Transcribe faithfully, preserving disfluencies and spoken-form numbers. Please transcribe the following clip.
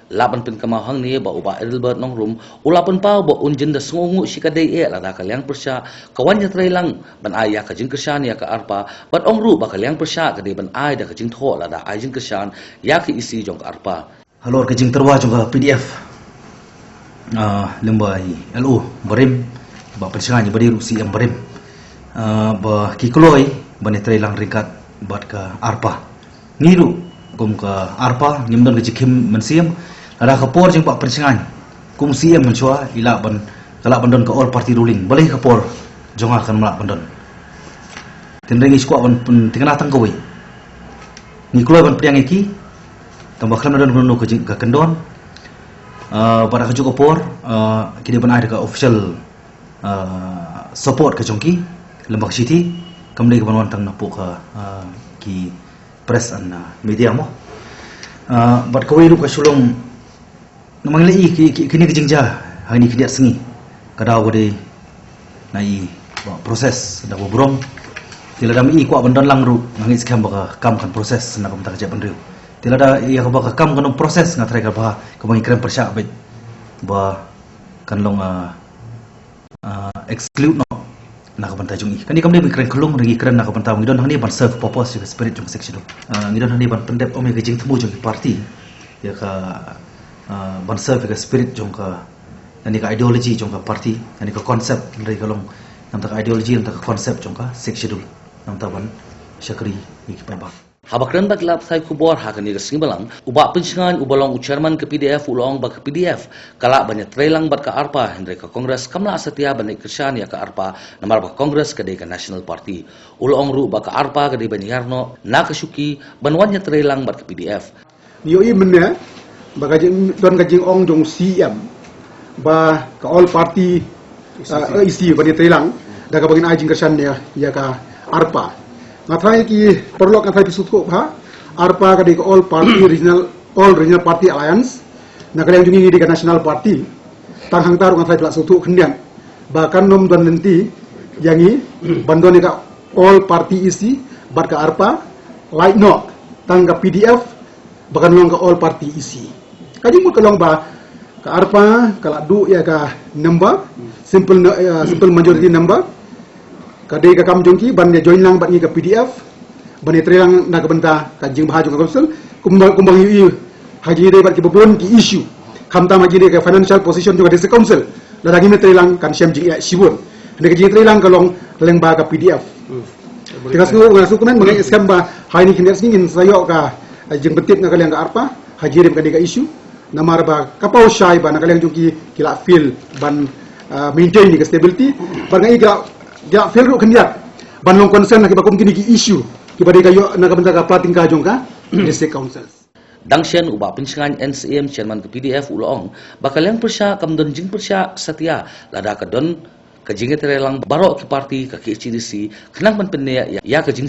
Lah ban pynkynmaw hangne ba u Bah Adelbert Nongrum u la pynpaw ba un jin da sngewnguh shikatdei eh lada ka liang pyrshah ka wan ïatreilang ban ai ïa ka jingkyrshan ïa ka ARPA, bad ong ruh ba ka liang pyrshah ka dei ban ai da ka jingthoh lada ai jingkyrshan ïa ka EC jong ka ARPA. Halor ka jingtyrwa jong ka PDF, ah, lem bad i LO barim, Bah Pynshngaiñ, bad i ruh CM barim, ah, ba ki kloi ban ïatreilang ryngkat bad ka ARPA. Ngi ruh kum ka ARPA ngim don ka jingkhim mynsiem. Lada ka por jong Bah Pynshngaiñ kum CM mynshuwa, i lah ban, ka lah ban don ka all party ruling, balei ka por jong nga kam lah ban don? Hynrei ngi shu kwah ban pynthikna tang kawei. Ngi kloi ban pdiang ïa ki, tang ba khlem da don kano kano ka jing, ka kyndon. Ah, bad ha kajuh ka por, ah, ki dei ban ai da ka official, ah, support ka jong ki lem bad ka shithi, kam dei ka ban wan tang napoh ka, ah, ki press and, ah, media mo. Ah, bad kawei ruh ka shu long, namar ngi la i ki, ki, kine ki jingjia ha kine ki khyndiat sngi, ka daw ka dei na i ba process da ba burom. Te lada ma i kwah ban don lang ruh, nga ngeit skhem ba ka kam kan process na ka bynta ka jaitbynriew. Te lada ïa kaba ka kam kan ym process, nga tharai kaba, kaba ngi kren pyrshah beit ba kan long, ah, ah, exclude noh na ka bynta jong i. Kane kam dei ba ngi kren khlung, ngi kren na ka bynta ba ngi don hangne ban serve purpose jong ka spirit jong ka Sixth Schedule. Ah, ngi don hangne ban pyndep ym ïa ka jingthmu jong ki party, ïa ka, ah, ban serve ïa ka spirit jong ka, ïa ka ideology jong ka party, ïa ka concept, hynrei ka long namar ka ideology, namar ka concept jong ka Sixth Schedule, namar ban shakri ïa ki paidbah. Haba kren bad ki lad pathai khubor ha kane ka sngi Balang, u Bah Pynshngaiñ uba long u chairman ka PDF u la ong ba ka PDF ka lah ban ïatreilang bad ka ARPA, hynrei ka Congress kam lah satia ban leit kyrshan ïa ka ARPA, namar ba ka Congress ka dei ka National Party. U la ong ruh ba ka ARPA ka dei ban hiar noh na ka shuki ban wan ïatreilang bad ka PDF. Ngi ïohi mynne ba ka jing, don ka jingong jong CM ba ka all party, uh, EC ban ïatreilang da kaba ngin ai jingkyrshan ïa, ïa ka ARPA. Nga tharai ki paralok, nga tharai phi sngewthuh ba ARPA ka dei ka all party regional, all regional party alliance. Na ka liang jong ngi ngi dei ka national party. Tang hangta ruh nga tharai phi la sngewthuh khyndiat ba kan ym don lynti ïa ngi ban don ïa ka all party EC bad ka ARPA. Lait noh tang ka PDF ba kan long ka all party EC. Ka jingmut ka long ba ka ARPA ka la duh ïa ka number, simple, uh, simple majority number. Ka dei ka kam jong ki ban ïa join lang bad ngi ka PDF ban ïatreilang na ka bynta ka jingbha jong ka council. Kumba, kumba ngi ïohi ha jingïadei bad kiba bun ki issue, khamtam ha jingïadei ka financial position jong ka District Council, lada ngim ïatreilang kan shem jingeh shibun. Hynrei ka jingïatreilang ka long lyngba ka PDF. Te nga sngew, nga sngew kmen ba ngi skhem ba ha kine ki khyndiat sngi ngin sa ïoh ka, eh, jingbtip na ka liang ka ARPA ha jingïadei bad kane ka issue. Namar ba ka paw shai ba na ka liang jong ki ki la fail ban, ah, maintain ïa ka stability. Bad nga i ki la, ki la fail ruh khyndiat ban long concern ha kiba kum kine ki issue kiba dei ka ïoh na ka bynta ka pla tyngka jong ka District Council. Dang shen u Bah Pynshngaiñ N C M, chairman ka PDF, u la ong ba ka liang pyrshah kam don jingpyrshah satia lada ka don ka jingïatreilang baroh ki party ka KHADC khnang ban pynneh ïa, ïa ka jing